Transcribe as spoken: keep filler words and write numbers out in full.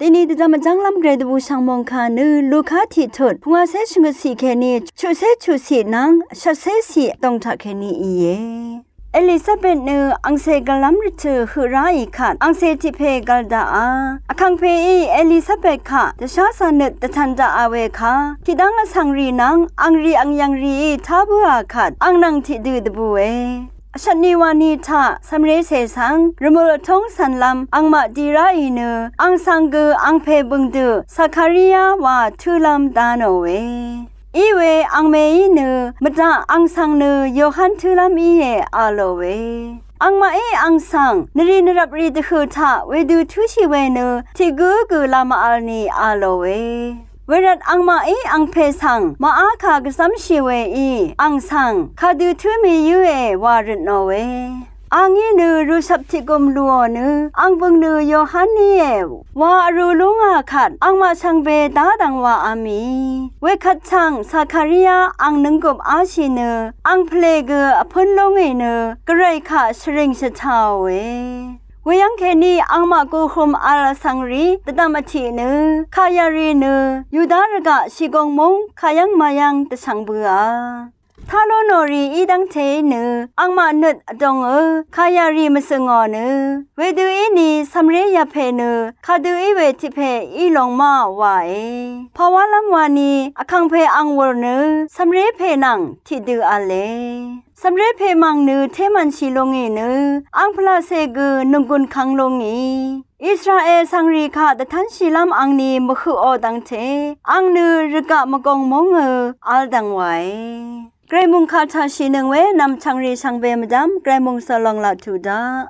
Deni dvzam vjv́nglv́m gvray dvbù shv̀ng mòngkà nø Luka tiqtut pungwàcé shvngøt ciq kèní chuqcé chuqciq nvng shvtcé ciq dòng taq kèní íe. Elisabet nø angcè gv̀llv́m rvtø̀ høq ráì kvt angcè tiq pè gv̀l daqà. Vkàngpèí Elisabet kaq dvshá cà nøt dvtv̀n daqà we kà tiqdv́ng vsvng rì nvng ang rì ang yv̀ng rìí tá bǿà kvt ang nvng tiqdø dvbùe. Vshvtni wani taq cv̀mré cè svng rvmøl vtóng cv̀nlv́m angmaq di ráì nø ang svng gø angpè bø̀ng dø Zakaria wa tǿlv́m dá nòe. Iwe angmèí nø mvdaq ang svng nø Yohan tǿlv́m íe a lòe. Angmaqí ang svng nvrì nvrvprì dvhø̀ taq wedø tǿshì we nø tiq gǿ gø la màvl ni a lòe. Wervt angmaqí angpè svng màá kà gvzv́mshì weí ang svng kadø tǿ mèyǿe wa røt nòe. Angí nø rùshvp tiq gùm lùò nø ang bø̀ng nø Yohan íe wa vrū lúngà kvt angmaq shvngbe dá dv̀ng wàá mì. Wekvt chv̀ng Zakaria ang nǿnggup áshì nø ang pvlè gø vpǿn lúngì nø gvray kaq shvrìng shvtàòe. Weyv́ng kèní angmaq guhum vl vsvng rì dvdv̀m vtiq nø kà yà rì nø Yuda rvgaq shìgùng múng kàyv́ng mayv́ng dvshvng bøà. Tá lú nò rì í dv́ngte nø angmaq nøt vdòngø kà yà rì mvsø̀ngò nø wedø íni cv̀mré yvpè nø kadø í we tiq pè í long má wàe. Pàwálv́m wani vkàngpè ang wùr nø cv̀mré pè nvng tiqdø v̄le. Cv̀mré pè mv̀ng nø témv̀nshì lúngì nø ang pvlacè gø nònggùn kvng lúngì Israel svngrì kaq dvtv́nshìlv́m angni mvhøqò dv́ngte ang nø rvgaq mvgong mungø v̄l dv̀ng wàe. Gvray mùng kaq taqshìnøng we nv̀mchv̀ngrì shvngbe mvdv́m gvray mùng sølòng laq tuq daq.